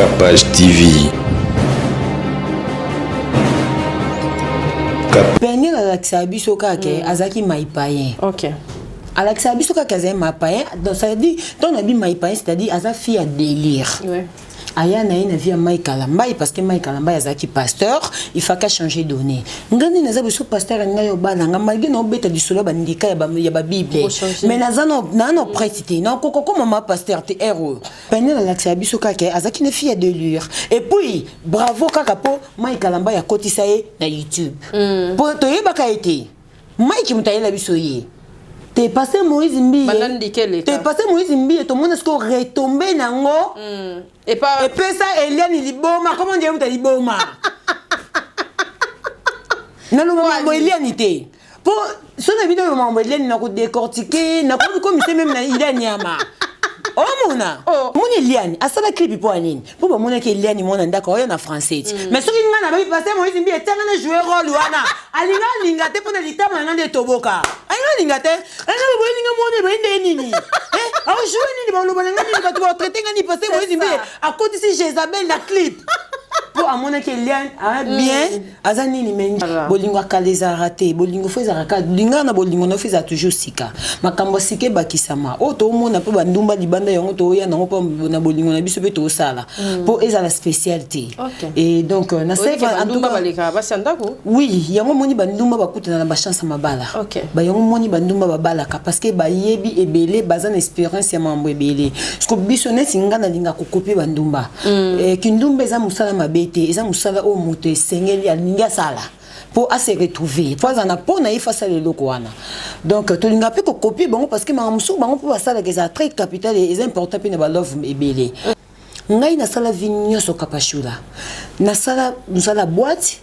Kapash TV. Peniel alakisaka biso kaka ke mm. azalaki maipayen. Okay. Alakisaka biso kaka azali maipayen, donc ça veut dire ntango nabi maipayen, c'est-à-dire aza fille ya délire. Ouais. Aya na ye na vie ya Mike Kalambay parce que Mike Kalambay azalaki pasteur, il fallait changer donné. Nga nde naza biso pasteur alinga yo bala nga malgré na obeta lisolo ya bandika ya ba ya ba Bible. Mais naza no na no prêtre te. Na koko koma ma pasteur te ero. Oyo. Peniel alakisa biso kaka azalaki na fille ya délire. Et puis bravo kaka po Mike Kalambay akotisa ye na YouTube. Mm. Po toyebaka ye te. Mike moto ayela biso ye. Te pasteur Moïse Mbiye. Banda ndike eleka. Te pasteur Moïse Mbiye tomona sikoyo retombe nango. Mm. Epa epesa Eliane liboma, comment dire moto liboma. Naloba mambo Eliane te. Po soki na bino mambo Eliane na ko décortiquer, na ko komisa même na Eliane nyama. Omona. Oh. Moni Eliane asala clip po ya nini? Po bamonaki Eliane mwana ndako oyo na français. Mm. Mais soki nga na babi pasteur Moïse Mbiye tianga na jouer rôle wana. Alinga alinga te pona litama na nga nde etoboka. Alinga alinga te. Alinga boye ninga mwana boye nde nini? Eh, au jouer nini ba loba na nga nini bato ba traiter nga nini pasteur Moïse Mbiye akotisi Jezabel na clip. Po amonaki Eliane ah bien mm. aza nini mais bolingo ya kala ezalaka te. Bolingo fo ezalaka kaka linga na bolingo na fo ezala toujours sika. Makambo ya sika ebakisama. Oyo toomona mpe bandumba libanda yango tooya nango mpo na bolingo na biso mpe toosala. Mpo ezala spécial te. Okay. Et donc na Oyeke en tout bandumba cas balekaka basi ya ndako? Oui, yango moni bandumba bakutana na ba chance ya mabala. Okay. Ba yango moni bandumba babalaka parce que bayebi ebele, baza na expérience ya mambo ebele. Parce que biso neti nga nalinga kokopier bandumba. Mm. Eh, kindumba eza mosala mabe te, eza mosala oyo moto esengeli alingi asala po a se retrouver, po azala na po na ye face à eloko wana. Donc tolinga pe kokopier bango parce que makambo mosusu bango mpo basalaka eza très capital, eza important pe na ba love ebele. Ngai nasala vie nyonso Kapashula. Nasala mosala boîte,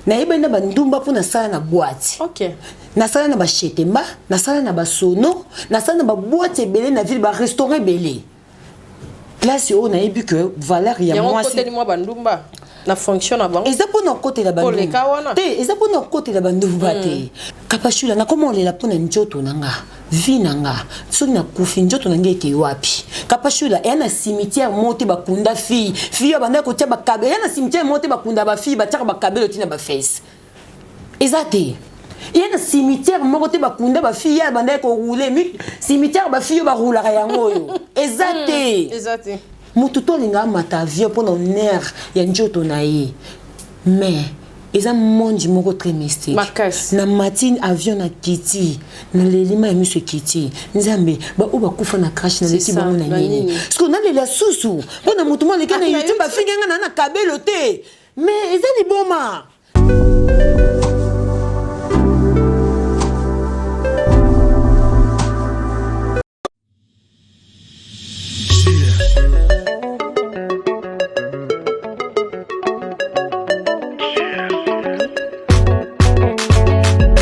nayebani na bandumba mpo nasala na boîte. Okay. Nasala na bachetemba, nasala na basono, nasala na baboîte ebele na ville, ba restaurant ebele. Place oyo nayebi que valeur ya Yango mwasi okoteli mwa bandumba na fonction na bango. Eza mpona kokotela bandumba. Koleka wana. Te, eza mpona kokotela bandumba te. Kapashula, nakoma olela mpona nzoto na nga, vie na nga. Soki nakufi, nzoto na nga ekei wapi? Kapashula, eya na cimetière moko te bakunda fille. Fille oyo abandaki kotia bakabelo. Eya na cimetière moko te bakunda ba fille, batiaka bakabelo ti na ba fesse. Eza te. Eya na cimetière moko te bakunda ba fille oyo abandaki korouler. Cimetière ba fille oyo baroulaka yango oyo. Eza te. Eza te. Moto to alinga amata avion mpona honneur ya nzoto na ye. Mais eza monde moko très mystique. Makasi. Na matine avion na kiti, na lelima ya miso ekiti. Nzambe, ba oyo bakufa na crash na leki bango na nini? Parce que nalela susu mpona moto moko aleki na YouTube afingi nga na na kabelo te. Mais eza liboma.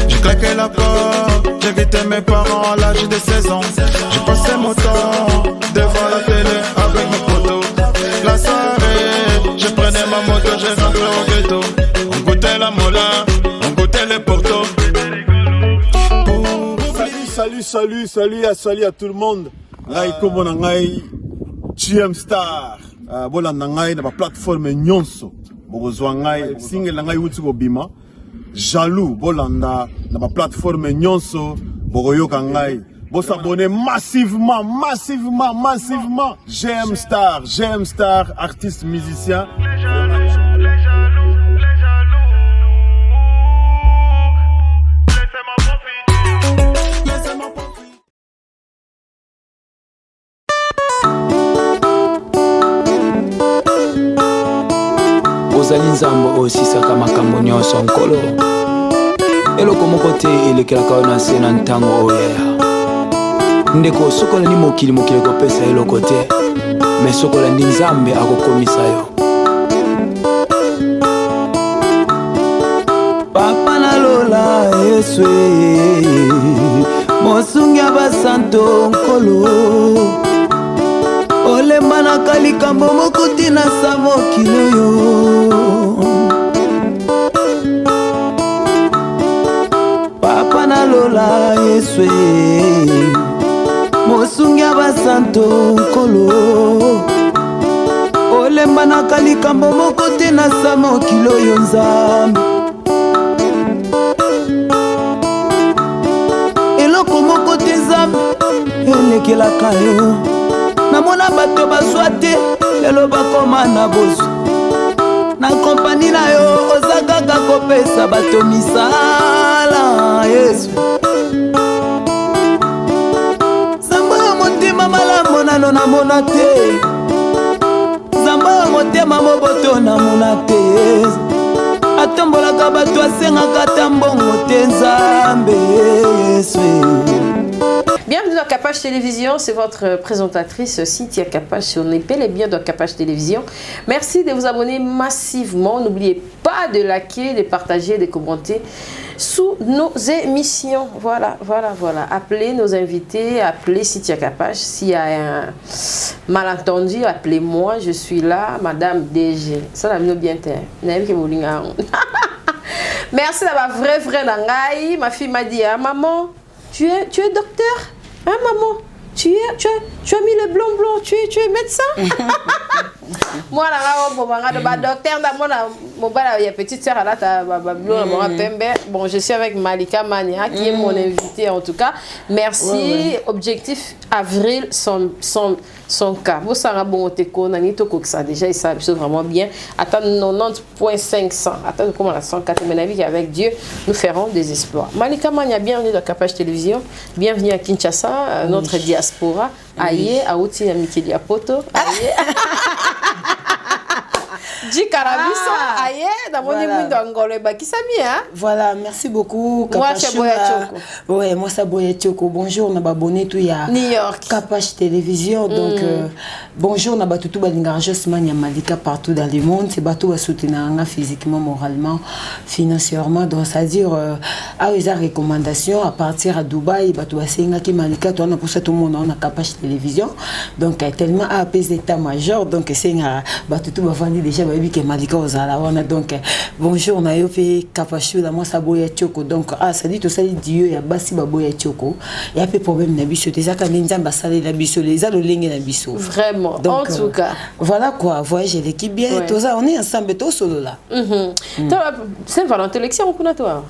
J'ai claqué la porte, j'ai quitté mes parents à l'âge de 16 ans. J'ai passé mon temps devant la télé avec mes potos. La soirée, je prenais ma moto, j'ai rentré au ghetto. On goûtait la mola, on goûtait les portos. Salut, salut, salut, salut à tout le monde. Ngai kombo na ngai GM Star. Bolanda ngai na ba plateforme nyonso. Bokozwa ngai single na ngai uti kobima. Jaloux bolanda na ba plateforme nyonso bokoyoka ngai. Bosabonner massivement, massivement, massivement. GM Star, GM Star, artiste musicien. Les jaloux, les jaloux, les jaloux. Laissez-moi profiter. Laissez-moi profiter. Ozali Nzambe oyo osisaka makambo nyonso, Nkolo. Eloko moko te elekelaka yo na se na ntango oyo yaya. Ndeko, soki olandi mokili, mokili ekopesa eloko te, me soki olandi Nzambe akokomisa yo. Papa na lola Yesu, mosungi ya basanto, Nkolo, olembanaka likambo moko te na sa mokili oyo. Papa na lola Yesu, mosungi ya basanto, Nkolo, Kolembanaka likambo moko te na sa mokili oyo Nzambe. Eloko moko te Nzambe elekelaka yo. Namona bato bazwa te, lelo bakoma na bozwi. Na kompani na yo oza kaka kopesa bato misala, Yesu. Nzambe oyo motema malamu nano namona te, Nzambe oyo motema moboto namona te, atombolaka bato asengaka ata mbongo te, Nzambe Yesu. Bienvenue dans Kapash Télévision, c'est votre présentatrice Cynthia Kapash. On est bel et bien dans Kapash Télévision. Merci de vous abonner massivement. N'oubliez pas de liker, de partager, de commenter sous nos émissions. Voilà, voilà, voilà. Appelez nos invités, appelez Cynthia Kapash. S'il y a un malentendu, appelez-moi. Je suis là, Madame DG. Ça, la bien terre. Merci d'avoir vrai, vrai nangai. Ma fille m'a dit, ah, maman, tu es docteur? Hein, maman? Tu as mis le blanc blanc, tu es médecin? Moi, là, bon, bah, docteur, moi, il y a petite sœur, là, t'as, bah, bah, blanc, pembe. Bon, je suis avec Malika Mania, qui est mon invitée, en tout cas. Merci. Objectif avril, son cas. Vous savez, bon, t'es con, on a ça déjà, et ça, c'est vraiment bien. Attends, 90.500. Attends, comment la 104, mais avis qu'avec Dieu, nous ferons des exploits. Malika Mania, bienvenue dans Kapash Télévision. Bienvenue à Kinshasa, notre diaspora. Aye, auti na mikili ya poto. Aye. Jikarabiso, aye, namoni mwindo ngolo ebakisami, hein? Voilà, merci beaucoup. Moi, c'est Boya Tchoko. Ouais, moi, c'est Boya Tchoko. Bonjour, na abonné tout ya New York. Kapash Télévision. Donc, bonjour, na batutu balinga Josman ya Malika partout dans le monde. C'est bato ba soutenir physiquement, moralement, financièrement. Donc, c'est-à-dire, ah, les recommandations à partir à Dubaï, bato basenga ki Malika, toi, on a poussé tout le monde, on a Kapash Télévision. Donc, tellement à apaiser état-major. Donc, c'est un batutu bavandi déjà, bayebi ke Malika ozala wana. Donc, bonjour, na yo pe Kapashula, moi, ça Boya Tchoko. Donc, ah, ça dit tout ça, Dieu, ya basi ba Boya Tchoko. Ya pe problème na biso, te zaka nde Nzambe asalela biso, eza lolenge na biso. Vraiment, Donc, en tout cas. Voilà quoi, voyage l'équipe bien, toza, on est ensemble, tosolola. Toi, Saint-Valentin, l'élection, kuna toi?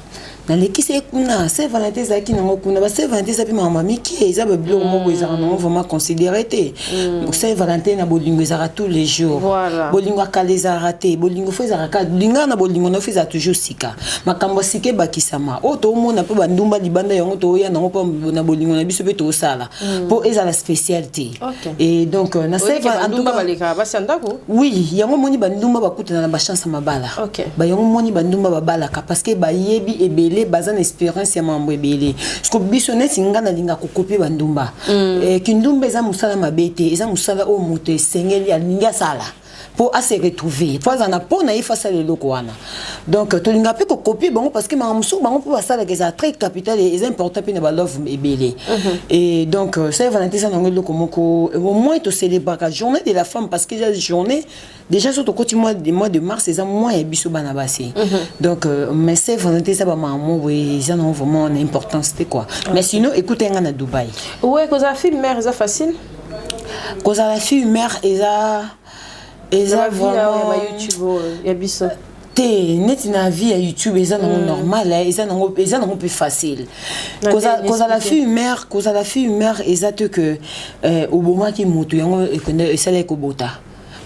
Nalekisi ye kuna. Saint Valentin ezalaki nango kuna. Ba Saint Valentin eza mpe makambo mike, eza babiloko moko ezalaka nango vraiment considéré te. Saint Valentin na bolingo ezalaka tous les jours. Bolingo ya kala ezalaka te. Bolingo fo ezalaka kaka lingaka na bolingo na fo ezala toujours sika, makambo ya sika ebakisama oyo toomona mpe bandumba libanda yango tooya nango mpo na bolingo na biso mpe toosala mpo ezala spécial te. Et donc na Saint Oyeke en tout bandumba cas balekaka basi ya ndako. Oui, yango moni bandumba bakutana na bachance ya mabala. Bayango moni bandumba babalaka parce que bayebi ebele, baza na expérience ya mambo ebele. Parce que biso neti nga nalinga kocopier bandumba. Kindumba eza mosala mabe te, eza mosala oyo moto esengeli alingi asala mpo ase retrouver, mpo aza na mpo na ye fo asala eloko wana. Donc tolinga mpe kocopier bango parce que makambo mosusu bango mpo basalaka eza très capital, eza important mpe na balove ebele. Et donc Saint Valentin eza nango eloko moko, au moins tocélébraka journée de la femme parce que eza journée déjà so tokoti mois de mars, eza mois ya biso bana basi. Donc mais Saint Valentin eza bamama boye, eza nango vraiment na importance te quoi. Mais sinon écoute nga na Dubai. Ouais, kozala fille mère eza facile? Kozala fille mère eza eza vie ya vraiment ba YouTube oyo ya biso. Te, neti na vie ya YouTube eza nango normal, eh, eza nango mpe facile. Na te, Kozala expliquer. fille mère, kozala fille mère eza te ke obomaki moto yango ekende esalaki kobota.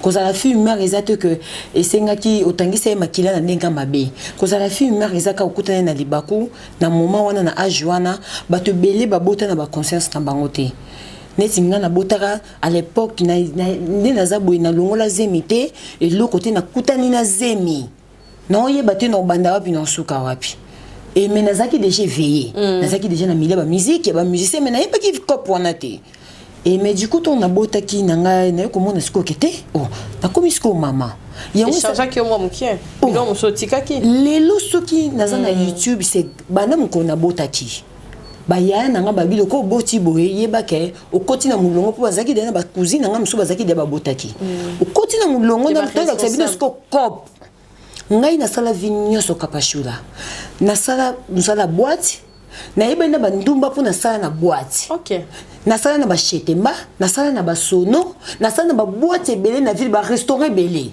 Kozala fille mère eza te ke esengaki otangisa ye makila na ndenge ya mabe. Kozala fille mère eza kaka okutani na libaku na moment wana, na age wana. Bato ebele babota na baconscience na bango te. Neti nga nabotaka à l'époque nde naza boye, nalongola zemi te, eloko te, nakutani na zemi, naoyeba te na obanda wapi, na osuka wapi. E mais nazalaki déjà éveillé, nazalaki déjà na milieu ya bamusique, ya bamusicien, mais nayebaki cope wana te. E mais du coup ntongo nabotaki na ngai, naye komona sikoyo ke te, oh, nakomi sikoyo mama yango. Echangeaki yo mwa mokie? Oh. Biloko mosusu otikaki? Lelo soki naza na YouTube, c'est banda mokolo nabotaki, bayaya na nga babi loko oboti boye, yebaka okoti na molongo, mpo bazalaki deya na bacousine na nga mosusu bazalaki deya babotaki. Okoti na molongo. Te na tolakisa bino siko cope. Ngai nasala vie nyonso, Kapashula, nasala mosala boîte. Nayebani na bandumba mpo nasala na boîte. Nasala na bashetemba, nasala na basono, nasala na baboîte ebele na ville, barestaurant ebele,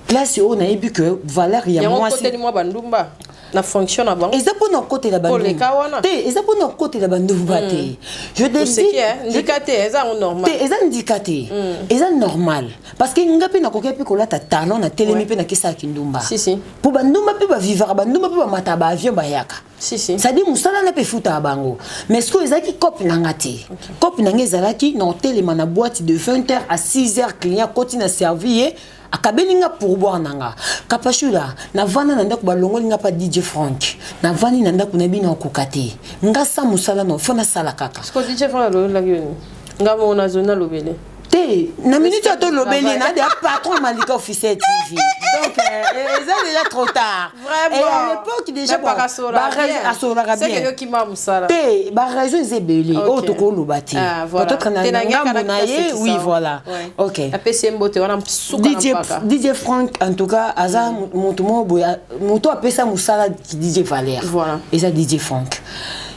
place oyo nayebi ke valeur ya Yango mwasi. Okoteli mwa bandumba na fonction na bango. Eza mpona kokotela Koleka bandumba wana. te, eza mpona kokotela bandumba te, je te Oseki dis. ndika te, eza yango normal. Te, eza ndika te, eza normal, parce que nga mpe nakoki mpe kolata talon na telemi mpe nakesalaki ndumba. Si, si. Mpo bandumba mpe bavivaka, bandumba mpe bamataka baavion, bayaka. Si, si. C'est-à-dire mosala na mpe efutaka bango, mais ce ezalaki cope na nga te. Cope na nga ezalaki na otelema na boîte de 20h à 6h, client akoti na servi ye, akabeli nga pourboire na nga. Kapashula, navanda na ndako, balongoli nga mpa DJ Frank, navandi na ndako na bino, akoka te, nga sa mosala no fo nasala kaka. Parce que DJ Frank alobelaki yo nini? Nga moko nazoni nalobele. Te, na minute oyo tolobeli ye na deya patron Malika Officiel TV, donc eza déjà trop tard. Vraiment. Et à l'époque déjà, bon, asololaka bien. Bien. Yokima mosala. Te, baraison eza ebele oyo tokoloba te. Ah, voilà. Peut-être na Te na ngambo ngaka na ye, nakita oui, sekisa. voilà. Ok. Apesi ye mbote wana suka na DJ, mpaka. DJ Frank en tout cas aza moto moko boye, moto apesa mosala DJ Valère. Voilà. Eza DJ Frank.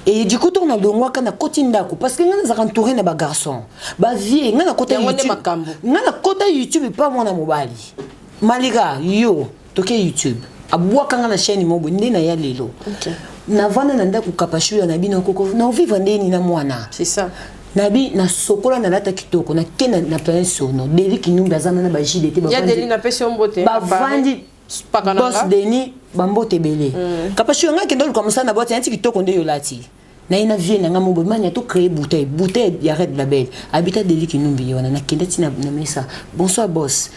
Et du coup ntongo nalongwaka, nakoti ndako, parce que ngai nazalaka entouré na bagarçon, bavie. Ngai nakota Yango nde YouTube. makambo. Ngai nakota YouTube epa mwana mobali Malika, yo toke YouTube, abwaka nga na chaîne moko boye nde naya lelo. Navanda na ndako, Kapashula na bino koko naovivre ndeni na mwana. C'est ça. Nabi nasokola, nalata kitoko, nake na plein sono. Deli Kinumbi aza na bajide te. Ya Deli, napesi yo mbote. Bavandi. Paka na Boss nga. Denis, bambote ebele. Kapashu nga kende oluka mosala na boîte yanti kitoko nde yolati naye na vie na nga mo boye mania to créer bouteille, bouteille ya Red Label abita. Deli Kinumbi ye wana, nakende ti na mesa: "Bonsoir boss."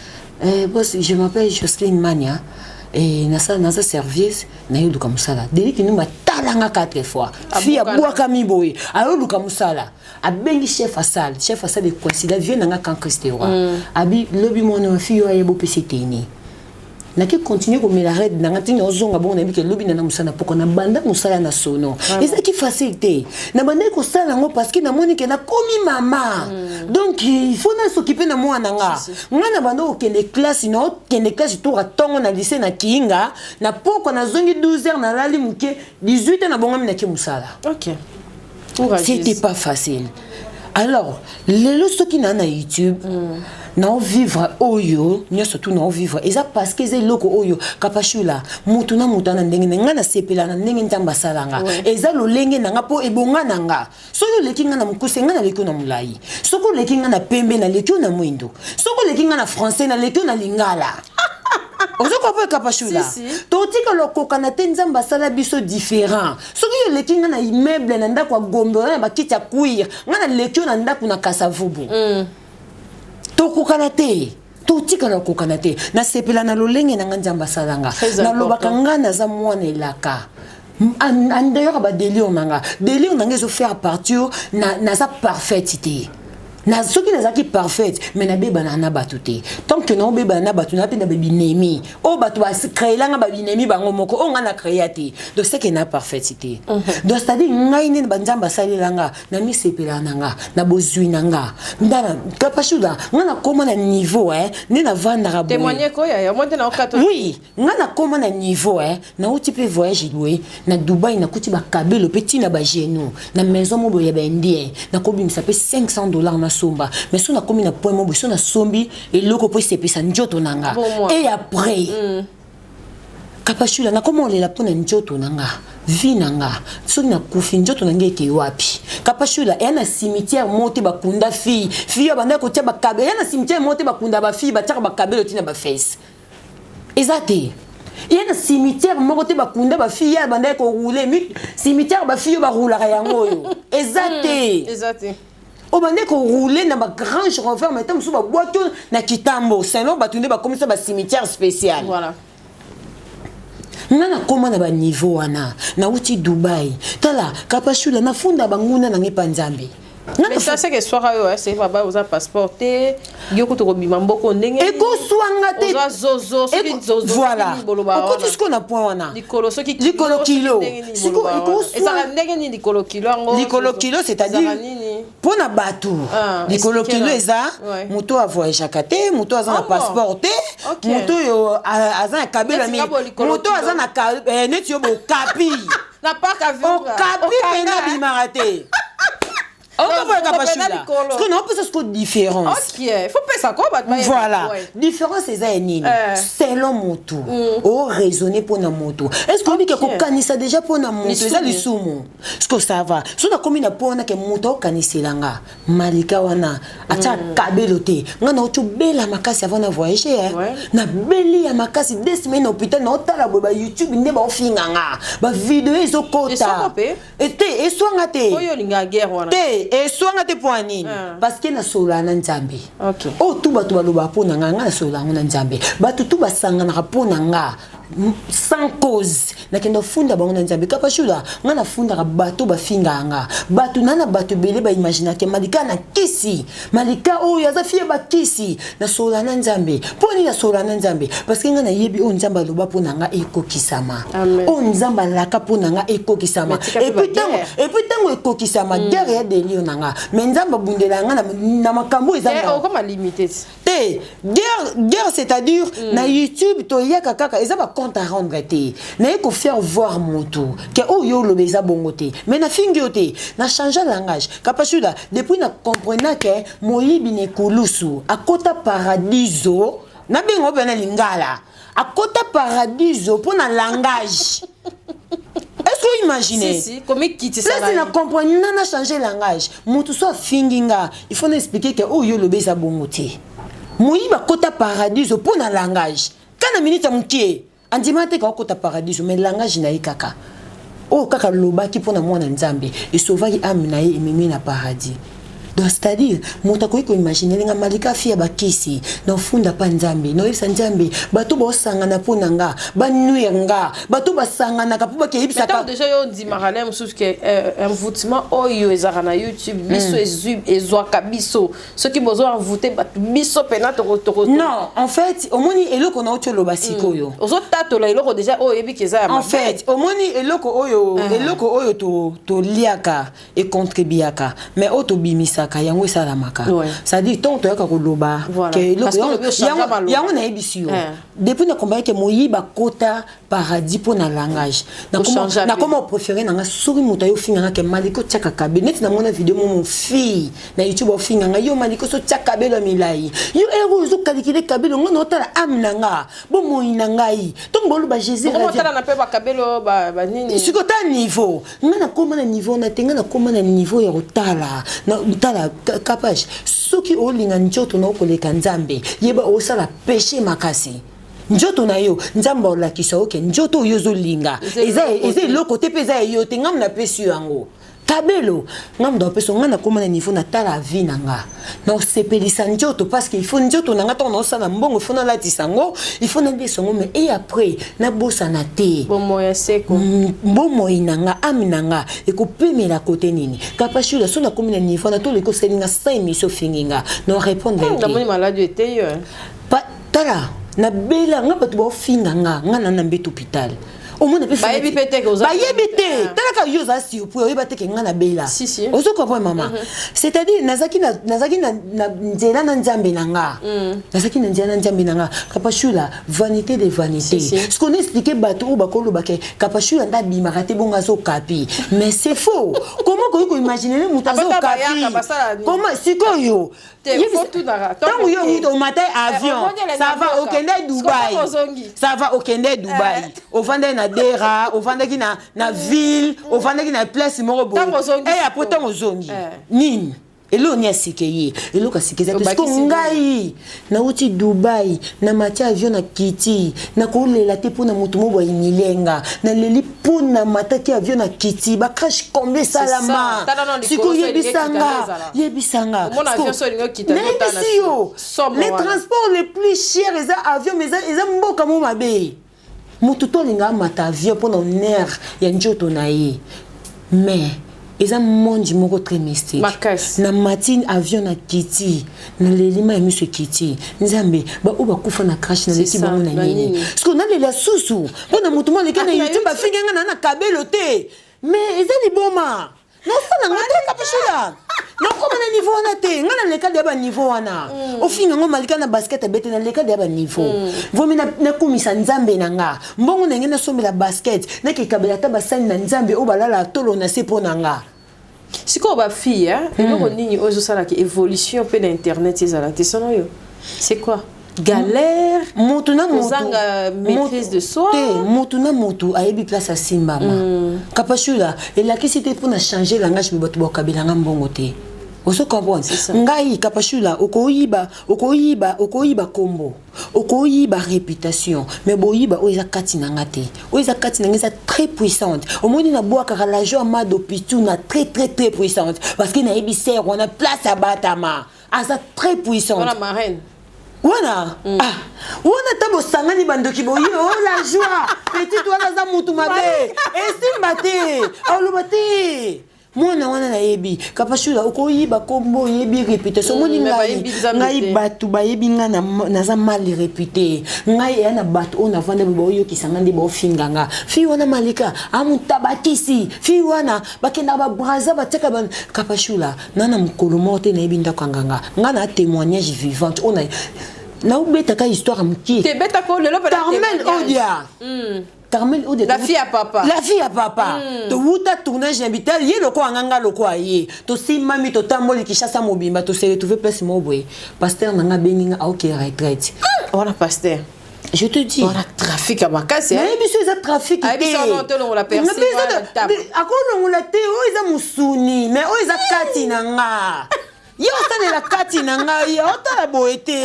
"Boss, je m'appelle Jocelyne Mania et nasa naza service, nayoluka mosala." Deli Kinumbi atalanga quatre fois: "Fille abwakami boye, ayoluka mosala." Abengi chef asal, chef asal ecoïncida vie na nga kan Christ Roi. Abi lobi mwana wa fille oyo ayeba opesa eteni. Nake continue komela Red na nga ntina ozonga bongo. Nayebi ke lobi nana mosala poko, nabanda mosala na sono. Ezalaki facile te, nabandaki kosala yango parce que namoni ke nakomi mama, donc il faut nasokipe na mwana nga. Nga na banda kokende classe, naokende classe toka ntongo na lycée na Kiinga, na pokwa nazongi 12 heures, nalali moke, 18 heures nabongami, nake mosala. Courageuse. C'était pas facile. Alors lelo soki na YouTube, naovivre oyo nyonso tu naovivre, eza parce que eza eloko oyo. Kapashula, mutu na mutu ana ndenge na ngai, nasepela na ndenge Nzambe asalanga. Eza lolenge na nga mpo ebonga na nga. Soki oleki nga na mokuse, nga naleki yo na molai. Soki oleki nga na pembe, naleki yo na mwindo. Soki oleki nga na français, naleki yo na lingala. Ozokopa, Kapashula? Si, si. Totikala okokana te, Nzambe asala biso différent. Soki yo oleki nga na immeuble, na ndako ya Gombe oza na bakiti ya cuir, nga naleki yo na ndako na Kasavubu. Tokokana te, totikala kokokana te. Nasepela na lolenge na nga Nzambe asalanga. Très Nalobaka important. nga naza mwana elaka. En dehors ya badélire na nga, délire na nga ezofaire partir na naza parfaite te. Na soki nazalaki parfaite, mais nabebana na bato te. Tant que naobebana na bato, na mpe na babinemi oyo bato bacréelanga babinemi bango moko oyo ngai na créa te. Donc c'est que na parfaite te. Donc c'est à dire ngai nde banzambe asalelanga na misepelaka na nga na bozwi na nga. Ndana Kapashuda, ngai nakóma na niveau nde navandaka boye. Témoigner ko yaya moi te na okato. Oui, nga nakóma na niveau nauti mpe voyage boye na Dubai, nakuti bakabelo mpe ntina bagenou na maison mo boye ya baindien, nakobimisa mpe 500 $ nasomba. Mais so nakómi na point mo boye, so nasombi eloko mpo esepesa nzoto na nga. Bon, moi. Et après, Kapashula, nakóma olela mpo na nzoto na nga, vie na nga. Soki nakufi, nzoto na nga eke wapi? Kapashula, eya na cimetière moko te bakunda fille, fille oyo bandaki kotia bakabelo. Eya na cimetière moko te bakunda bafille batiaka bakabelo ntina bafese, eza te. Ye na cimetière moko te bakunda bafille ya bandaki korouler. Cimetière bafille oyo baroulaka yango oyo eza te. Eza te. Oyo bandaki korouler na baGrange Rover, mai ta mosusu babwaki oyo na kitambo selon bato nde bakomisa bacimetière spécial. Voilà. Nga nakóma na baniveau wana, nauti Dubai. Tala, Kapashula, nafunda banguna na ngai epa Nzambe. Nga Mais ça, c'est que soir oyo c'est baba oza passeport te, yo kutu kobima mboko ndenge Ekoswanga te. Oza zozo soki zozo. Voilà. Soki nini boloba Okoti wana. sikoyo na point wana. Likolo soki Likolo kilo. ndenge nini Sikoyo boloba wana. Ezalaka ndenge nini likolo kilo yango? Likolo kilo, c'est-à-dire Ezalaka nini? Mpo na bato, Ah, likolo expliquez kilo na. eza moto avoyageaka te, moto aza na Ah bon? passeport te, moto oyo aza na kabelo Neti nga bo likolo moto kilo. aza na neti yo bokapi. Na parc à Virunga. Okapi mpenza abimaka te. Okoboyaka pashula sikoyo naopesa sikoyo différence. Ok, faut pesa ko bato bayeba. Voilà, différence eza ya nini? Selon motu oraisonne mpo na motu, est ce que oyebi ke kokanisa déjà mpo na motu eza lisumu? Ce que ça va, so nakomi na mpo wana ke moto aokanisela nga Malika wana atia kabelo te, nga nauti obela makasi avant na voyage, eh. Nabeli ya makasi 2 semaines na hôpital, naotala boye ba YouTube nde baofinga nga, bavideo ezokota. Eswanga mpe? Te, eswanga te. Oyo olingaka guerre wana. Te, eswanga te. Mpo ya nini? Parce que nasolola na Nzambe. Oyo tu bato balobaka mpo na nga, nga nasolola yango na Nzambe. Bato tu basanganaka mpo na nga sans cause, nakenda ofunda bango na Nzambe. Kapashula, nga nafundaka bato bafingaka nga. Bato na bato ebele baimaginake Malika na kisi, Malika oyo aza fille bakisi. Nasolola na Nzambe. Mpo nini nasolola na Nzambe? Parce que nga nayebi oyo Nzambe aloba mpo na nga ekokisama. Amen. Oyo Nzambe alaka mpo na nga ekokisama. Mais tika mpe Et puis ntango baguerre. et puis ntango ekokisama, guerre ya délire na nga, mais Nzambe abundela nga na makambo eza Eh, okoma limité ti. Te, guerre, guerre, c'est-à-dire na YouTube toyaka kaka, eza bacompte à rendre te. Naye kofaire voir moto ke oyo oloba eza bongo te, mais nafingi yo te, na change langage. Kapasula, depuis na comprena ke moyibi na ekulusu akota paradiso, nabenga o mpe na lingala, akota paradiso mpo na langage. Est-ce que imagine? Si, si, komikitisa. Place na comprendre nga na changer langage. Moto so afingi nga, il faut na expliquer ke oyo oloba eza bongo te, moyibi akota paradiso mpo na langage. Kana minute ya mokie andima te ka okota paradiso, mais langage na ye kaka oyo kaka alobaki mpo na mwana Nzambe esauvaki âme na ye, ememi na paradis. Donc c'est-à-dire moto akoki koimagine nga Malika fille ya bakisi, nafunda mpa Nzambe, naoyebisa Nzambe bato baosangana mpo na nga, banuire nga, bato basanganaka mpo bakeyebisaka. Ntango déjà yo ondimaka na ye mosusu ke envoûtement oyo ezalaka na YouTube, biso ezwi, ezwaka biso. Soki bozo envoûte bato, biso mpena toko Non, en fait, omoni eloko na oti oloba sikoyo. Ozotatola eloko déjà oyo oyebi ke eza ya En mabe. fait, omoni eloko oyo toliaka econtribuaka, mais oyo tobimisaka yango esalamaka. C'est-à-dire ntongo toyaka koloba Voilà. ke eloko Parce que olobi ochange maloba. Yango nayebisi yo. Depuis nakombaki ke moyibi akota paradis mpo na langage, Ochange mpe. nakoma opréféré na nga soki moto ayo ofinganga ke Malika otiaka kabelo, neti namona video mo fille na YouTube ofinganga yo Malika so otia kabelo ya milai, yo ere oyo ozokalikile kabelo. Nga na otala âme na nga, bomoi na ngai, ntongo boloba Jésus Okoma revient. otala na mpe bakabelo banini. Sikoyo ta niveau nga nakóma na niveau na te, nga nakóma na niveau ya kotala na tala capage. Soki olinga nzoto na okoleka Nzambe, yeba osala péché makasi. Nzoto na yo, Nzambe olakisa oke nzoto oyo ozolinga Eza eza eloko eza te. Eloko te mpe eza ya yo te. Ngambo napesi yo yango kabelo, ngambo napesi yo. Nga nakóma na niveau natala vie na nga, naosepelisa nzoto parce que il faut nzoto na nga, ntango naosala mbongo, il faut nalatisa yango, il faut nalesa yango, mais et après nabosana te Bomoi ya seko. Bomoi na nga, âme na nga ekopemela kote nini? Kapashula, so nakomi na niveau na toleki osali nga 100 émission, ofingi nga, na répondre yo te. Namoni maladi ete yo, eh. Tala, nabela nga, bato baofinga nga, nga na mbeto hôpital, omona mpe. Bayebi mpe te ke Bayebi te. Ah. Talaka, yo oza surpris, oyeba te ke nga nabela. Si, si. Ozo comprendre, mama? C'est-à-dire nazalaki na nzela na Nzambe na nga, nazalaki na nzela na Nzambe na nga. Kapashula, vanité de vanité. Si, si. Ce qu'on expliqué, bato oyo bakoloba ke Kapashula nde abimaka te, bongo azokapi, mais c'est faux. Comment koki koimagine moto Abata azokapi? Bayaka, basala nini? Comment sikoyo? Te, faut tunaka. Ntango yo omata avion, omoni elengi ça va, mboka. okende Dubai, Sikoyo ozongi. ça va, okende Dubai, ofandaki na dera, ofandaki na ville, ofandaki na place moko boye. Ntango ozongi Eh, après sikoyo. ntango ozongi, Eh. nini eloko ni asike ye, eloko asike eza te. Obakisi Siko nini? ngai nauti Dubai, na mati avion, na kiti, nakolela te mpo na moto mo boye emilenga. Naleli mpo na mataki avion na kiti, bacrash combien esalama. Tala nano likolo, Sikoyo so elingi yebisanga, ekita nde ezala. yebisanga. Omona avion so elingi okita nde otala na Nayebisi yo, somo les wana. transports les plus chers eza avion, mais eza mboka mo mabe. Moto to alinga amata avion mpona honneur ya nzoto na ye, mais eza monde moko très mystique. Makasi. Na matine avion na kiti, naleli, mai ya miso ekiti. Nzambe, baoyo bakufa na crash, naleki C'est ça, bango na na nini? nini? Parce que nalela susu mpo na motu mo aleki na Ah, na YouTube, YouTube. afingi nga na kabelo te, mais eza liboma. Nasala nga te, Kapashula. Nakoma na niveau wana te. Nga naleka deya baniveau wana. Ofinga ngo Malika na basket abete, naleka deya baniveau. Vomi nakumisa Nzambe na nga. Mbongo na ngai nasombela basket, nakekabela ata basali na Nzambe oyo balala tolo na se mpo na nga. Sikoyo bafille, eloko nini oyo ezosalaka évolution mpe na internet ezala te sono oyo? C'est quoi? Galère? Motu na motu. Kozanga maîtrise de soi? Te, motu na motu ayebi place asimbama. Kapashula elakisi te mpona changer langage, me bato bakabelanga mbongo te. Ozo comprendre? Ça. Ngai Kapashula, okoyiba, okoyiba, okoyiba kombo, okoyiba réputation, mais boyiba oyo eza kati na nga te. Oyo eza kati na nga eza très puissante. Omoni, nabwakaka la joie mado pituna, très très très puissante, parce que nayebi ser wana place abatama, aza très puissante. Wana marraine. Wana, ah, wana ta bosangani bandoki boye o oh, la joie petite wana aza mutu mabe, esimba te, aloba te. Mwana wana nayebi Kapashula, okoyiba kombo, oyebi réputation. Omoni, Mais ngai bayebi Nzambe ngai te. Bato bayebi ngai naza mal réputé. Ngai eya na bato oyo navanda boye, baoyokisa ngai nde baofinga nga. Fille wana Malika amutabakisi, fille wana bakendaka babraza, batiaka ba Kapashula na mokolo moko te. Nayebi ndako ya nganga. Ngai na témoignage vivante oyo naobetaka histoire ya mokie. Te, betako lelo mpe na Carmel témoignage. Odia, Carmel Odia. La fille à papa. La fille à papa. Towuta tournage na bital, ye lokola nga, nga lokola ye. Tosimbami, totamboli Kinshasa mobimba, tose retrouve place moko boye. Pasteur na nga abengi nga, aoke retraite. Wana pasteur? Je te dis. Wana trafic ya makasi, eh? Nayebi so eza trafic te. Ayebi so no tolongola persil wana table. Akolongola te, oyo eza mosuni, mais oyo eza kati na nga, ye osalela kati na ngai, aotala boye te.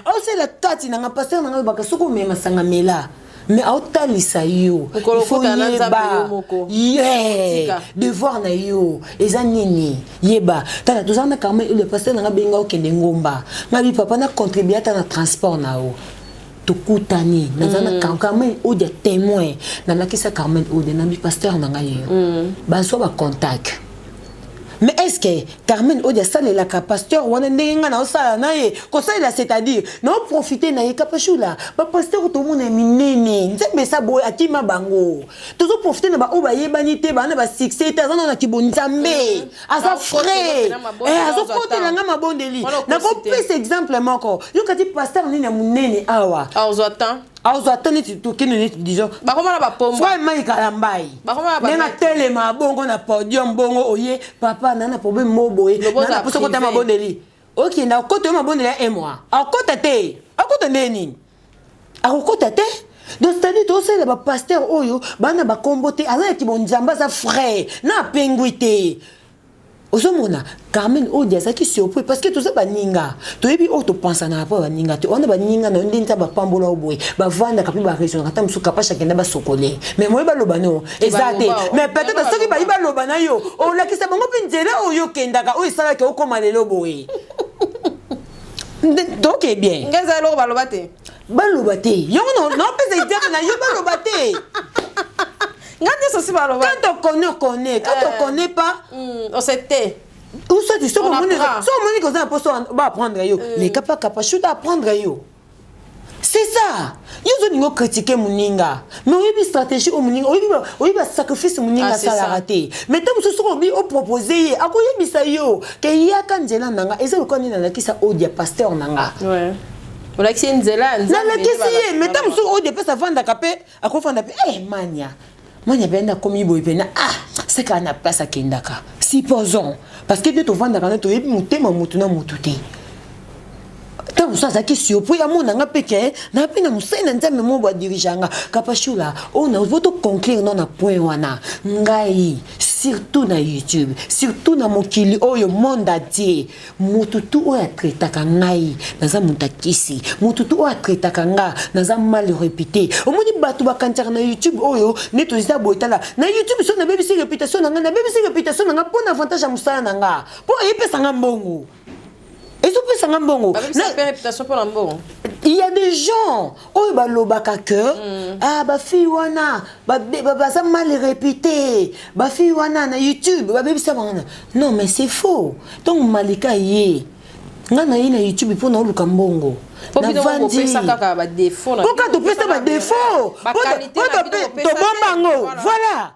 Aosalela kati na nga. Pasteur na ngai olobaka soki omema sanga mela, mais aotalisa yo. Mokolo Il faut okutana na Nzambe yeba. yo moko. Yeah. Tika. Devoir na yo eza nini? Yeba, tala, tozala na Carmel, le pasteur na nga benga, okende ngomba. Ngai bi papa na contribue ata na transport na yo. Tokutani, naza na Carmel Odia témoin. Nalakisa Carmel Odia, nabi pasteur na ngai yo. Bazwa bacontact, mais est ce que Carmen Odia asalelaka pasteur wana ndenge ngai naosala na ye? Kosalela, c'est-à-dire naoprofite na ye. Kapashula, bapasteur tomona minene, Nzambe esa boye akima bango. Tozoprofite na baoyo bayebani te, baa na basuccès te, aza nano na kibonzambe, aza Azokotela frais. na mabondeli, azwa Azokotela nga mabondeli. Wana okosi te. Nakopesa exemple moko. Yokati pasteur nini ya monene awa? Azwa temps. Azwa ta neti tokende neti, disons, Bakoma na bapomba. Frère Mike Alambai. Bakoma na ndenge bamètre. atelema bongo na podium bongo, oye papa na na problème mo boye. Loboza Na poso kota privé. mabondeli, okende akota yo mabondeli ya un mois, akota te. Akota nde nini? Akokota te. Donc c'est-à-dire tosalela bapasteur oyo bana bakombo te, aza neti bonzambe, aza frère na apengwi te. Ozomona Carmen Odi azalaki surpris parce que toza baninga, toyebi oyo topensanaka mpo baninga te. Wana baninga na yo nde nza bapambola oyo boye, bavandaka mpe baraisonnaka. Ata mosusu Kapasha akenda basokole, mais moye baloba no eza te. Baloba, Mais peut-être baloba. soki bayi baloba na yo, olakisa bango mpe nzela oyo okendaka, oyo esalaki okóma lelo boye. Donc eh bien. Ngai eza eloko baloba te. Baloba te, yango naopesa exemple na yo, baloba te. Ngai nyonso si baloba. Quand on connaît, on connaît. Quand on connaît pas, On se tait. Ou soit soki On omoni, apprend. soki omoni koza na mposo baapprendre yo, leka mpa Kapashuta apprendre yo. C'est ça. Yo ozolinga ocritique moninga, mais oyebi stratégie oyo moninga, oyebi basacrifice moninga Ah, c'est asalaka ça. te. Mais ntango mosusu soki obi opropose ye, akoyebisa yo ke yaka nzela na nga. Eza lokola nini? Nalakisa Odia, pasteur na nga. Ouais. Olakisi ye nzela ya Nzambe. Nalakisi ye, mais ntango mosusu Odia mpesi avandaka mpe akofanda mpe eh, mania mania mpe nakomi boye mpena, ah, seka na place akendaka, supposons, parce que nde tovandaka na toyebi motema motu na motu te. Ntango mosusu azalaki surpris amonanga mpe ke na mpe na mosali na Nzambe mo badirige nga. Kapashula, oyo na toconclure no na point wana. Ngai surtout na YouTube, surtout na mokili oyo, monde entier, motu tu oyo atraitaka ngai naza moto akisi, motu tu oyo atraitaka nga naza mal réputé. Omoni, bato bakanisaka na YouTube oyo nde toza boye. Tala, na YouTube so nabebisi réputation na ngai, nabebisi réputation na ngai mpo na avantage ya mosala na nga, mpo eyepesanga mbongo, ezopesanga mbongo. Babebisa mpe réputation mpo na mbongo. Il y a des gens oyo balobaka que ah, bafille wana baza mal réputé, bafille wana na YouTube babebisa bango. Non, mais c'est faux. Donc Malika ye, nga na ye na YouTube mpo na oluka mbongo. Mpo bino bopesa kaka badéfaut na mpoka topesa badéfaut, Baqualité na bino bopesa te. tobomba yango. Voilà. Voilà.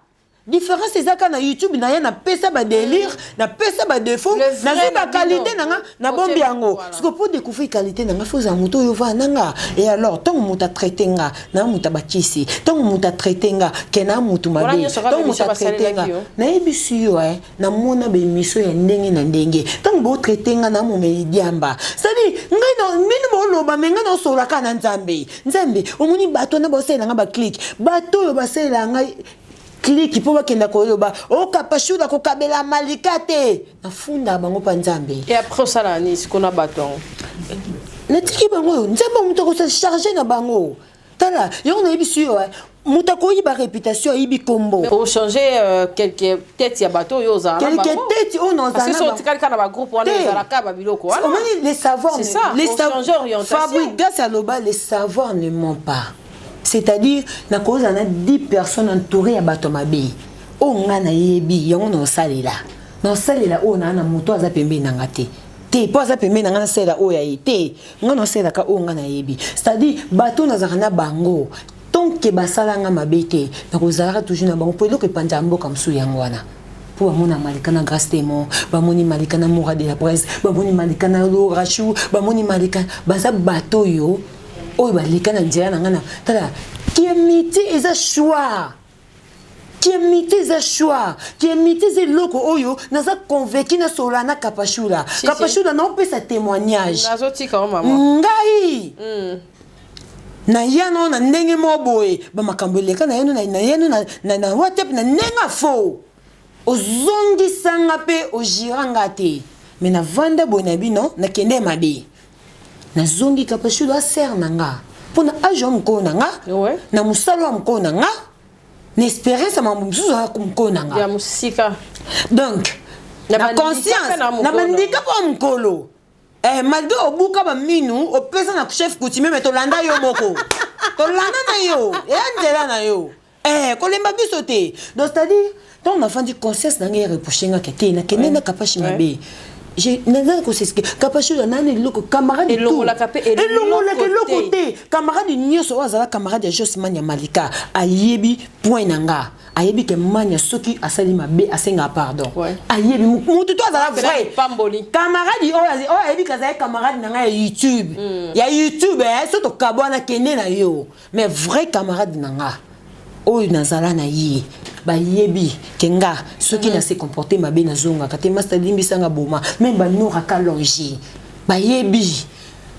Différence eza kaka na YouTube na ye, napesa badélire, napesa badéfaut, nazwi baqualité na nga, nabombi yango. Siko mpo découvrir qualité na nga, faut ozala moto oyo ovaa na nga. Et alors, ntango moto atraite nga na moto abakisi, ntango moto atraite nga ke na motu mabe, ntango moto atraite nga, nayebisi yo, namona baémission ya ndenge na ndenge. Ntango botraite nga na momeli diamba, c'est-à-dire ngai bino boloba, me ngai naosolaka na Nzambe. Nzambe, omoni bato wana baosalela nga baclic, bato oyo basalela ngai clic mpo bakenda koloba okapashula kokabela Malika te, nafunda bango mpa Nzambe. Et après, osala nini sikoyo na bato yango? Natiki bango oyo Nzambe moto akosa charge na bango. Tala, yango nayebisi yo, moto akoyiba réputation, ayibi kombo. Ochange quelque tête ya bato oyo ozala. Quelque tête oyo nazala, otikali kaka na bagroupe wana, ezalaka babiloko wana. Omoni, les savoirs, c'est ça, les Fabregas aloba: "Les savoirs ne ment pas." C'est-à-dire nakozala na 10 personnes entouré ya bato mabe, oyo ngai nayebi yango, naosalela oyo naa na moto aza pembeni na nga te te, mpo aza pembeni na ngai, nasalela oyo ya ye te. Ngai naosalelaka oyo ngai nayebi, c'est-à-dire bato nazalaka na bango, tant que basalanga mabe te, nakozalaka toujours na bango, mpo eloko epanza mboka mosusu yango wana, mpo bamona Malika na Grâce Temo, bamoni Malika na Mora de la Presse, bamoni Malika na Lorachu, bamoni Malika, baza bato oyo baleka na nzela na ngai. Na tala, kiamitié eza choix, kiamitié eza choix, kiamitié eza eloko oyo naza convaincu. Nasolola na Kapashula, Kapashula naopesa témoignage. Ngai naya nao na ndenge moko boye, bamakambo eleka na yano na yano na WhatsApp na ndenge afo ozongisanga mpe ojiranga te, me navanda boye na bino, nakende mabe, nazongi. Kapashula asere na nga mpo na age ya mokolo na nga, na mosala ya mokolo na nga, na expérience ya makambo mosusu ya mokolo na nga. Ya mosika. Donc na conscience na bandika mpo ya mokolo, malgré obuka baminu, opesa na chef coutumier, me tolanda yo moko, tolanda na yo, eya nzela na yo, kolemba biso te. Donc c'est-à-dire, ntango nafandi, conscience na ngai ereproche ngaka te, nakende na Kapashi mabe, naza koseske Kapashi oyo nani eloko camarade. Elongolaka mpe. Elongolaka eloko te. Camarade nyonso oyo azala camarade ya Josman, ya Malika, ayebi point na nga, ayebi ke Mania soki asali mabe, asengaka pardon. Ayebi motu to azala vrai camarade oyo ayebi ke azali camarade na ngai ya YouTube, ya YouTube. So tokabwana, kende na yo, mais vrai camarade na nga oyo nazala na ye, bayebi ke nga soki na se comporte mabe, nazongaka te: "Master, limbisanga." Boma me banoraka longe, bayebi.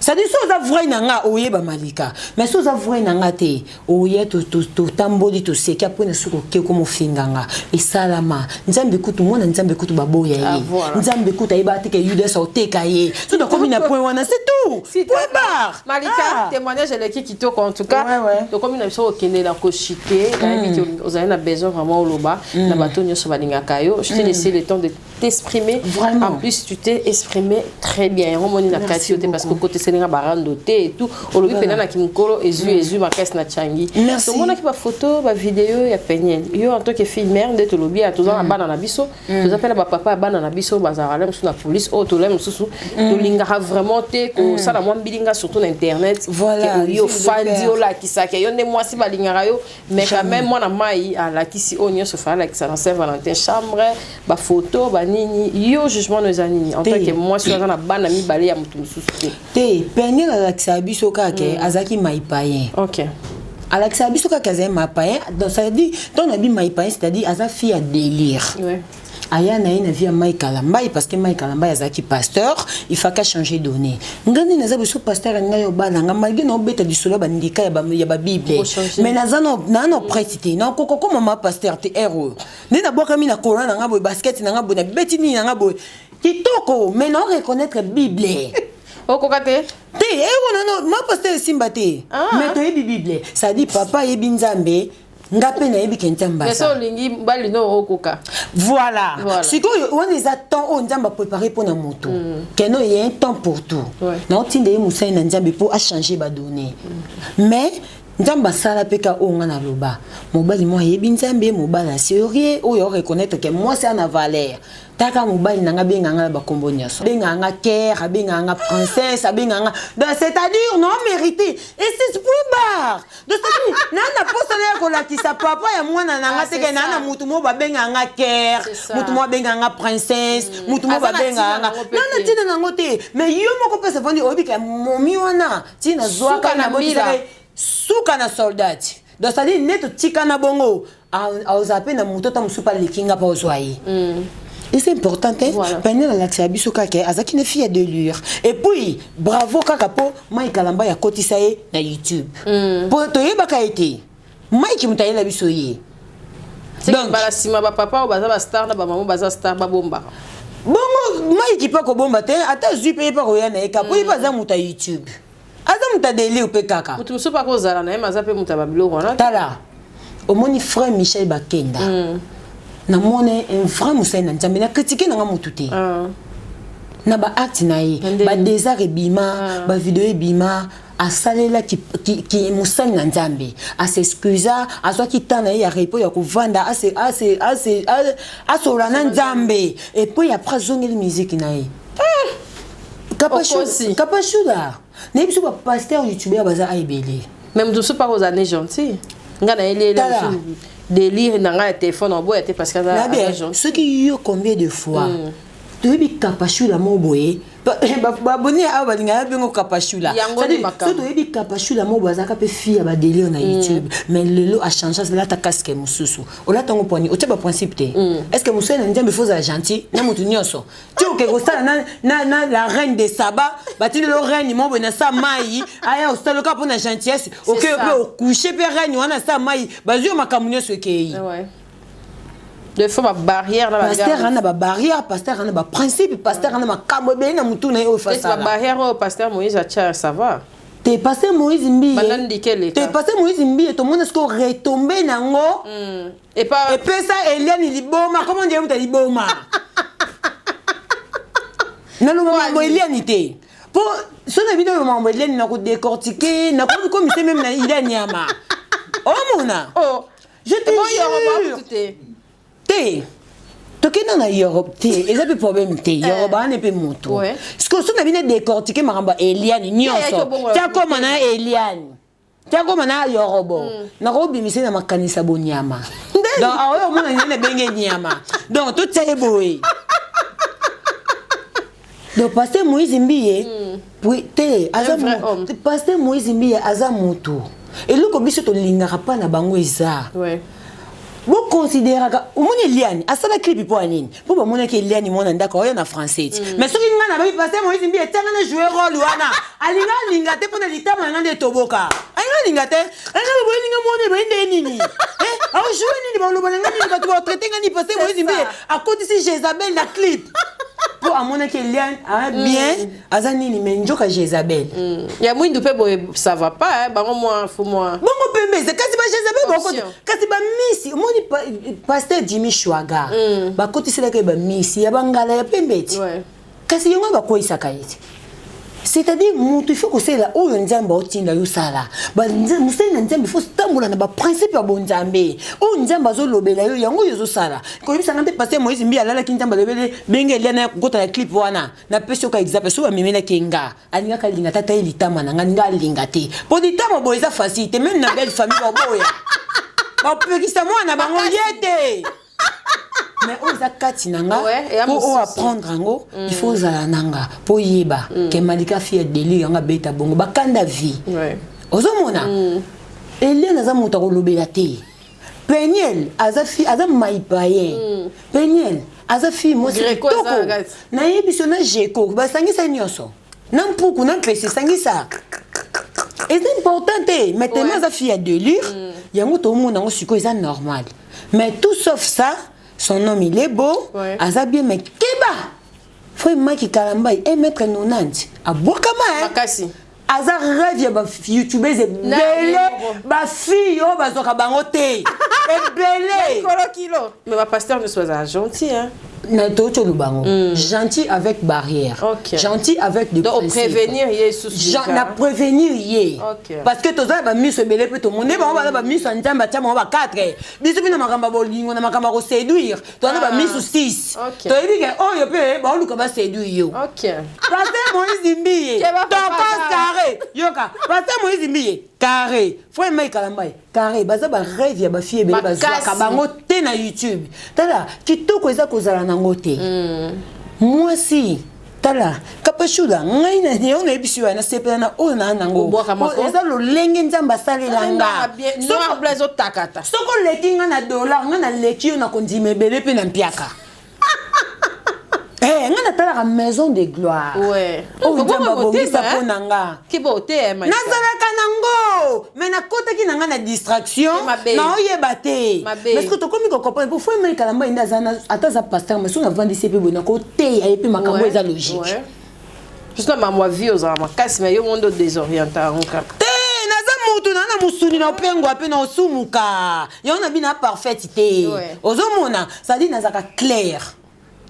C'est-à-dire, so oza vrai na nga, oyeba Malika, mais so oza vrai na nga te, oya, totamboli, toseki, apres soki oke komofinga nga, esalama. Nzambe kutu, mwana Nzambe kutu baboya ye. Nzambe kutu ayeba te ke Yudas oteka ye. So tokomi na point wana, c'est tout, point barre. Malika, témoignage eleki kitoko en tout cas. Tokomi na biso kokende na koshite. Nayebi ke ozali na besoin vraiment oloba na bato nyonso balingaka yo. Je t'ai laissé le temps de t'exprimer. Vraiment. En plus, tu t'es exprimé très bien. Yango moni na kati yo te, parce que kote eselinga barando te et tout. Olobi mpena na kimokolo, ezwi makasi na Changi. Tomonaki bafoto, bavideo ya Peniel. Yo, en tant que fille mère, nde tolobi ya toza na bana na biso, toza mpe na bapapa ya bana na biso, bazalaka na mosusu na police oyo tolai mosusu, tolingaka vraiment te kosala mwa mbilinga, surtout na internet. Oyo ofandi, olakisaka yo nde mwasi balingaka yo, mais quand même mwana mai alakisi oyo nyonso fa alakisa na Saint Valentin, chambre, bafoto banini. Yo, jugement no eza nini en tant que mwasi oyo aza na bana mibale ya moto mosusu te? Te, Peniel alakisaka biso kaka azalaki maipayen. Alakisaka biso kaka azali maipayen. Donc ça veut dire, ntango nabi maipayen, c'est-à-dire aza fille ya délire. Aya na ye na vie ya Mike Kalambai, parce que Mike Kalambai azalaki pasteur, il fallait changer donné. Ngai nde naza biso pasteur ya ngai obalanga, malgré na obeta lisolo ya bandika ya babible, mais naza na prêtre te, nakoka komama pasteur te. Ere oyo nde nabwakami na kola na nga boye, basket na nga boye, nabeti nini na nga boye kitoko, mais na reconnaître Bible. Okoka te. Te, eko nano ma pasteur esimba te, mais toyebi Bible, c'est-à-dire papa ayebi Nzambe, nga mpe nayebi ke Nzambe. Aza olingi balino okoka. Voilà. Sikoyo wana eza temps oyo Nzambe aprépare mpo na moto keno ye, un temps pour tout. Naotinda ye mosali na Nzambe mpo achange badonné, mais Nzambe asala mpe ka oyo nga naloba: mobali mo ayebi Nzambe, mobali aserie oyo areconnaître ke mwasi ana valeur. Taka mobali na nga, abenganga na bakombo nyonso, abengaka nga ker, abengaka nga princesse, abengaka nga, donc c'est-à-dire non mérité et c'est point barre. star. Donc c'est-à-dire naa na posa na ya kolakisa papa ya mwana na nga Ah, te c'est ke naa ça. na mutu moko babengaka nga ker, C'est ça. mutu moko abengaka nga princesse, mutu moko Aza na babengaka ntina nga nango mpe naa na te. ntina nango te. Mais yo moko mpe savandi, oyebi ke momi wana ntina zwaka Suka na na botisaka mbila. ye suka na soldat. Donc c'est-à-dire nde totika na bongo, aozala mpe na moto ata mosusu mpe aleki nga mpe ozwa ye. Et c'est important, hein? Voilà. Peniel alakisaka biso kaka azalaki na fille ya délire. Et puis bravo kaka mpo Mike Kalamba akotisa ye na YouTube, mpo toyebaka ye te. Mike moto ayela biso ye. Donc mbala nsima, bapapa oyo baza bastar na bamama baza star babombaka. Bongo Mike mpe akobomba te, ata azwi mpe ye mpe akoya na ye kaka, po ye mpe aza moto ya YouTube, aza moto ya délire mpe kaka. Moto mosusu mpe akozala na ye, aza mpe moto ya babiloko wana. Tala, omoni frère Michel Bakenda, namoni un vrai mosali na Nzambe, na critiquer nanga motu te. Na baacte na ye, Ndenge. badésert ebima, bavideo ebima, asalelaki mosali na Nzambe, as'excusa, azwaki temps na ye ya repos ya kovanda, asolola na Nzambe, et puis après azongeli musique na ye. Okosi. Kapashula, nayebi so bapasteur youtubeur baza aebele. Mais moto mosusu mpe akozala ne gentil, ngai nayeli Tala. délire na ngai ya telefone, oboya te parce que aza Nabe aza gentil. Soki yo, combien de fois toyebi Kapashula mo boye, baboni awa balingaka bengo Kapashula. Yango nde makambo. So toyebi Kapashula mo boye, azalaka mpe fille ya badélire na YouTube, mais lelo achange, alata casque mosusu. Olata yango poni otia baprincipe te. Est ce que mosali na Nzambe faut ozala gentil na motu nyonso ti oke kosala na la reine de Saba? Batindi lo reine mo boye na sa mai, aya osala mpo na gentillesse, oke ça. mpe ocoucher mpe reine wana sa mai, bazwi yo, makambo nyonso ekei. Ouais. Des fois babarrière na Pasteur ana babarrière, pasteur ana baprincipe, pasteur ana makambo ebele na mutu na ye oyo fasala. Babarrière oyo pasteur Moïse atia, ça va. Te, pasteur Moïse Mbiye. Banda ndike eleka. Te, pasteur Moïse Mbiye, tomona sikoyo retombe nango. Epa. Epesa Eliane liboma. Komo ndie mutu ya liboma, naloba makambo Eliane te, mpo so na bino makambo Eliane nakodécortiquer, nakokomisa même na ila nyama omona. Oh. Je te Bon, jure. te. Te, tokenda na Europe te, eza mpe problème te. Europe wana mpe moto. Sikoyo so na bino décortiquer makambo ya Eliane nyonso, tiakoma na Eliane, tiakoma na Yorobo, nakobimisa na makanisa bonyama. Donc aoyo omona nde nabenge nyama. Donc totia ye boye. Donc pasteur Moïse Mbiye te aza Un vrai homme. Pasteur Moïse Mbiye aza motu. Eloko biso tolingaka mpa na bango eza boconsidéraka. Omoni Eliane asala clip mpo ya nini? Mpo bamonaki Eliane mwana ndako oyo na français ti. Mais soki ngai nababi pasteur Moïse Mbiye etianga na jouer rôle wana, alinga alinga te, mpo na litama na ngai nde etoboka. Alinga alinga te, alinga boyelinga mwana boye nde nini, aojoue nini, baloba na ngai nini, bato batraite ngai nini? Pasteur Moïse Mbiye akotisi Jézabel na clip mpo amonaki Eliane a bien aza nini, mais njoka Jézabel. Ya mwindu mpe boye, ça va pas, hein? Bango mwa fu mwa. Bongo pembe eza kasi bajezabel Option. bakota kasi bamisi. Omoni pasteur Jimmy Shwaga, bakotiselaka ye bamisi ya bangala ya pembe ti. Kasi yango bakweyisaka ye ti. C'est-à-dire moto, il faut kosalela oyo Nzambe aotinda yo osala. Mosali na Nzambe, il faut tambola na baprincipe ya bonzambe oyo Nzambe azolobela yo, yango oyo ozosala. Koyebisanga nte pasteur Moïse Mbi alalaki, Nzambe alobeli benge Eliana ya kokota na clip wana. Napesi yoka exemple: so bamemelaki nga, alingaka alinga tata ye litama na nga, nga alinga te, mpo litama boye eza facile te. Même na belle famille baboya, bapekisa mwana bango ye te. Mais oyo eza kati na nga, eya mpo oyo mosusu. Apprendre yango, il faut ozala na nga mpo oyeba ke Malika fille ya délire, yango abeta bongo bakanda vie. Ozomona Eliane aza moto akolobela te. Peniel aza fi, aza maipayen. Peniel aza fille mwasi Greco eza kitoko. na kati. Nayebi so na jeko basangisa nyonso na mpuku na mpesi, esangisa, eza important te. Mais tellement aza fille ya délire, yango tomona yango sikoyo eza normal. Mais tout sauf ça, son homme, il est beau. Aza bien, mais keba, frère Maki Kalambai, 1 mètre 90, abwakama, hein? Makasi. Aza rêve ya bayoutubeurs Na ebele. ye moko. Bafille oyo bazwaka bango te ebele. Kolo kilo. Mais bapasteur nyonso bazala gentil, hein? Na touti oloba yango, gentil avec barrière, gentil avec de Donc principe. Prévenir ye susu. Na prévenir ye parce que toza na bamiso ebele mpe tomoni bango baza bamiso ya Nzambe, atia bango ba 4. Biso mpe na makambo ya bolingo, na makambo ya koséduire, toza na bamiso 6. Toyebi ke oyo mpe baoluka baséduire yo. Pasteur Moïse Mbiye, Keba papa. Tokos carré. Yoka, pasteur Moïse Mbiye carré, frère Mike Kalambai carré, baza barêve ya bafille ebele. Makasi. Bazwaka bango te na YouTube. Tala, kitoko eza kozala nango te. Mwasi, tala, Kapashula, ngai na yo nayebisi yo, nasepela na oyo naa nango. Obwaka moko. Oyo eza lolenge Nzambe asalela nga. Noir blanc ezotakata. Soki oleki nga na dollar, nga naleki yo na kondima ebele mpe na mpiaka. Eh, nga natalaka Maison de Gloire oyo Nzambe abongisa mpo na nga. Kiba ote. Nazalaka nango, mais nakotaki na nga na distraction. Te mabe. Naoyeba te. Mabe. Parce que tokomi kocomprendre po frère Mike Kalamba nde aza ata aza pasteur, mais so navandisi ye mpe boye, nakoteya ye mpe makambo eza logique. Juste na mambo ya vie, ozala makasi, mais yo mondo désorienta yango kaka. Te, naza mutu na mosuni, na opengwa mpe na osumuka. Yango na bino na parfaite te. Ozomona, c'est-à-dire nazalaka clair,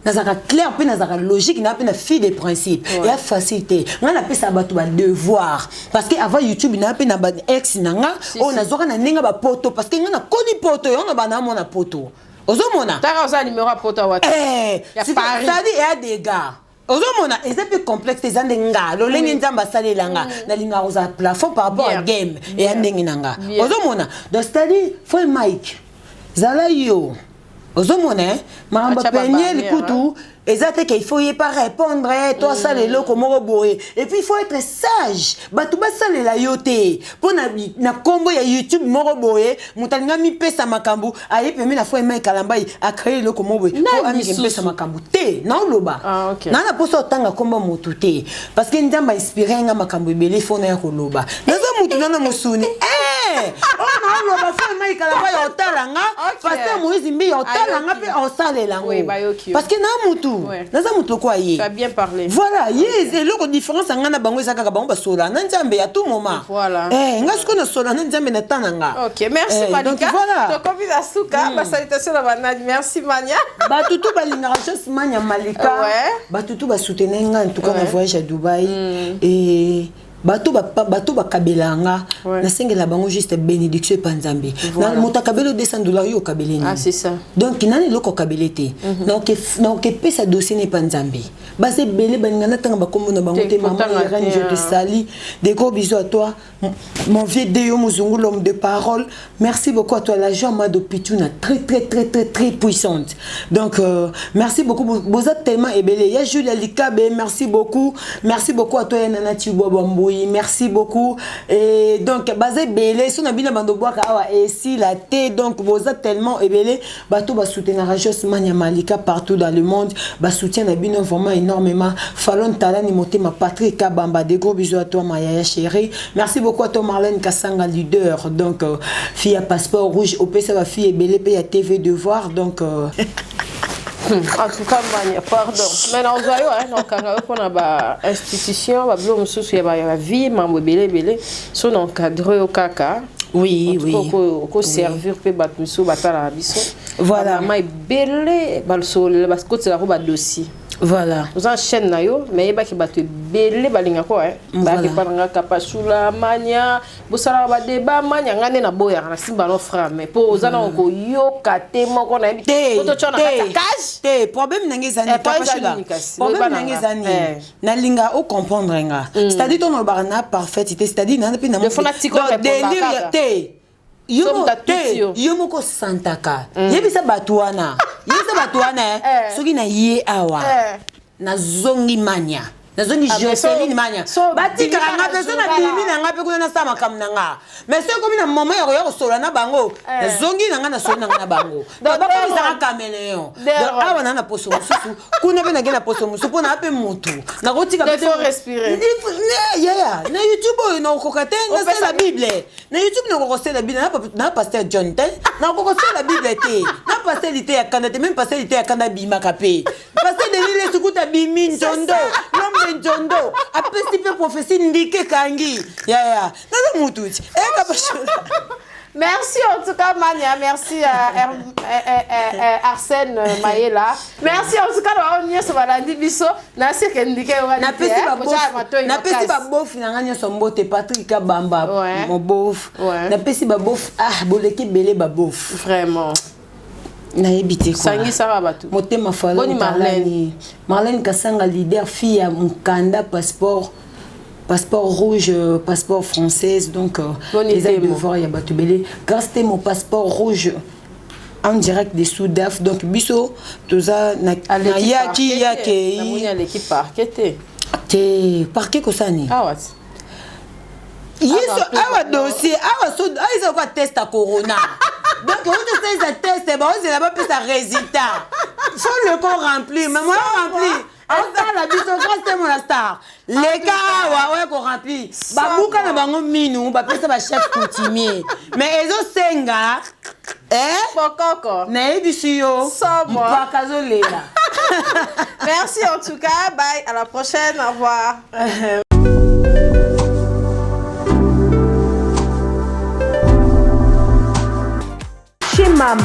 nazalaka clair mpe nazalaka logique na mpe na fille de principe. Eya facile te. Ngai napesaka bato badevoir parce que avant YouTube na mpe na ba ex na nga oyo nazwaka na ndenge bapoto, parce que ngai nakoli poto, yango na bana amona poto, ozomona. Taka oza numéro ya poto awa. Eh, Ya Paris. C'est-à-dire eya dégâts, ozomona, eza mpe complexe, eza nde nga lolenge Nzambe asalela nga. Nalingaka kozala plafond par rapport à game eya ndenge na nga. Ozomona, donc c'est-à-dire frère Mike, zala yo, ozomona, eh, makambo Atia Peniel babarrière. Kutu eza te ke il faut ye pas répondre, to asala eloko moko boye. Et puis il faut être sage, bato basalela yo te mpo na nkombo ya YouTube moko boye. Moto alinga mipesa makambo, aye pembe na frère Mike Kalambai, acréer eloko moko boye po amiki mpesa makambo te. Naoloba naa na mposa otanga nkombo motu te, parce que Nzambe ainspire nga makambo ebele. Fo naya koloba, naza mutu nana mosuni. Oyo naoloba, frère Mike Kalambai otala nga, pasteur Moïse Mbiye otala nga mpe osalela yango, parce que na mutu, naza mutu lokola ye. Tu as bien parlé. Voilà, ye eloko différence ya nga na bango eza kaka bango basola na Nzambe ya tout moment. Nga sikoyo nasola na Nzambe na temps na nga. Ok, merci. Donc, Malika. Voilà. Tokomi na suka, basalutation na banani. Merci Mania. Bato tu balingaka Jos Mania Malika, bato tu basoutenir nga en tout cas na voyage à Dubaï, et bato bakabela nga, nasengela bango juste bénédiction epa Nzambe. Moto akabeli 200 $, yo okabeli nini? Ah, c'est ça. Donc nani eloko okabeli te, nakopesa dossier na epa Nzambe. Baza ebele, balinga natanga bakombo na bango te. Mama Irène, je te salue, des gros bisous à toi. Mon vieux Deyo Muzungu, l'homme de parole, merci beaucoup à toi. La joie Mado Pituna, très très très très très puissante. Donc merci beaucoup, boza tellement ebele. Ya Julia Likabe, merci beaucoup, merci beaucoup à toi. Nana Tibwa Bamboui, merci beaucoup. Et donc baza ebele, so na bino bando bwaka awa esila te. Donc boza tellement ebele, bato basoutenaka Jos Mania Malika partout dans le monde, basoutien na bino vraiment énormément. Falon Talani Motema, Patrick Kabamba, des gros bisous à toi, ma yaya chérie. Merci beaucoup à toi, Marlène Kasanga, leader, donc fille à passeport rouge, opesa bafille ebele mpe ya TV Devoir. Donc En tout cas Mania, pardon, mais nazwa yo, nakanga yo mpona bainstitution, babiloko mosusu ya bavie, mambo ebele ebele. So na encadre yo kaka. Okoservir mpe bato mosusu batalaka biso. Mama ebele basolela, bakotelako badossier. Oza chaîne na yo, mais yebaki bato ebele balingako bayaki epa na nga, Kapasula Mania, bosalaka badeba Mania. Nga nde naboyaka, nasimba no frère, mais mpo oza na koyoka te moko, nayebi totya na kati ya cage. Te, problème na nga eza nini? Problème na nga eza nini? Nalinga ocomprendre nga, c'est-à-dire to nalobaka na parfaite te, c'est-à-dire na mpe na délire te. Yo moko osantaka, yebisa bato wana, yebisa bato wana soki na ye awa nazongi Mania, nazongi Joseline Mania, batikaka nga mpe. So nabimi na nga mpe kuna, nasala makambo na nga, mais so ekomi na moment ya koya kosolola na bango, nazongi na nga, nasoli na nga na bango. Bakomisaka caméléon. Awa na poso mosusu, kuna mpe nake na poso mosusu, mpo na mpe motu nakotika yaya na YouTube oyo nakokoka te. Nasala Bible na YouTube, nakokosela Bible na pasteur John te, nakokosela Bible te na pasteur Lite ya kanda te. Même pasteur Lite ya kanda abimaka mpe, pasteur Denis Lesukuta abimi nzondo, l'homme de nzondo, apesi mpe prophétie ndike ekangi. Yaya, naza mutu ti eyaka. Merci en tout cas Mania, merci à Arsène Mayela. Merci en tout cas na nyonso balandi biso na seke ndike wana. Napesi ba bof, napesi ba bof na nga nyonso mbote Patrick Kabamba mon bof. Napesi ba bof ah boleki belé ba bof. Vraiment. Nayebi te quoi. Sangisaka bato. Motema falo. Boni Marlène. Marlène Kasanga leader fille ya mukanda passeport passeport rouge, passeport française, donc les devoirs ya bato ebele. Grâce te mon passeport rouge en direct de Soudaf, donc biso toza na yaki yake. Namoni aleki parquet te. Te parquet kosani. Awa. Yeso awa dossier awa so awa eza kwa test ya corona. Donc on te fait un test, ba ozela ba pesa résultat. Faut le corps remplir, mais moi remplir. Osala biso grâce te mon star. Leka awa oya ko remplir. Babuka na bango minu, bapesa ba chef coutumier. Mais ezosenga eh Bokoko. Nayebisi yo. Mpaka azolela. Merci en tout cas, bye, à la prochaine, au revoir. Chez MAM,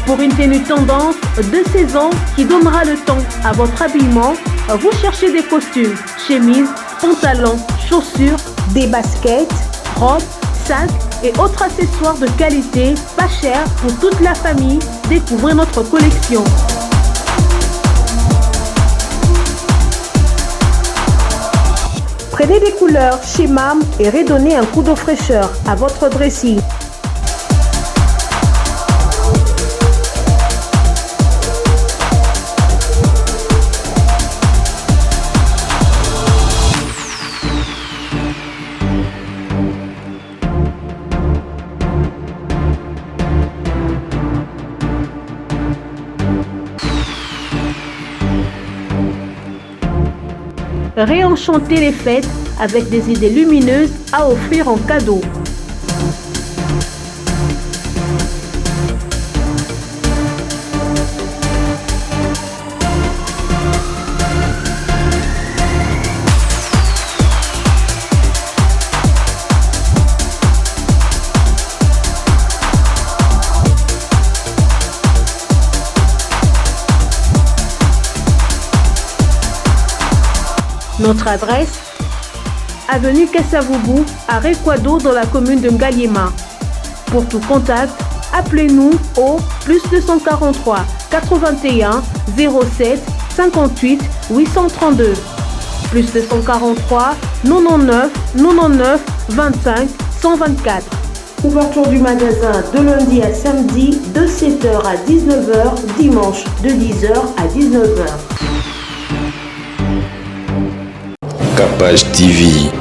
pour une tenue tendance de saison qui donnera le ton à votre habillement, vous cherchez des costumes, chemises, pantalons, chaussures, des baskets, robes, sacs et autres accessoires de qualité, pas cher pour toute la famille. Découvrez notre collection. Prenez des couleurs chez MAM et redonnez un coup de fraîcheur à votre dressing. Réenchanter les fêtes avec des idées lumineuses à offrir en cadeau. Notre adresse, avenue Kasavubu, à Rekwado, dans la commune de Ngaliema. Pour tout contact, appelez-nous au plus 243 81 07 58 832. Plus 243 99 99 25 124. Ouverture du magasin de lundi à samedi de 7h à 19h, dimanche de 10h à 19h. Capage TV.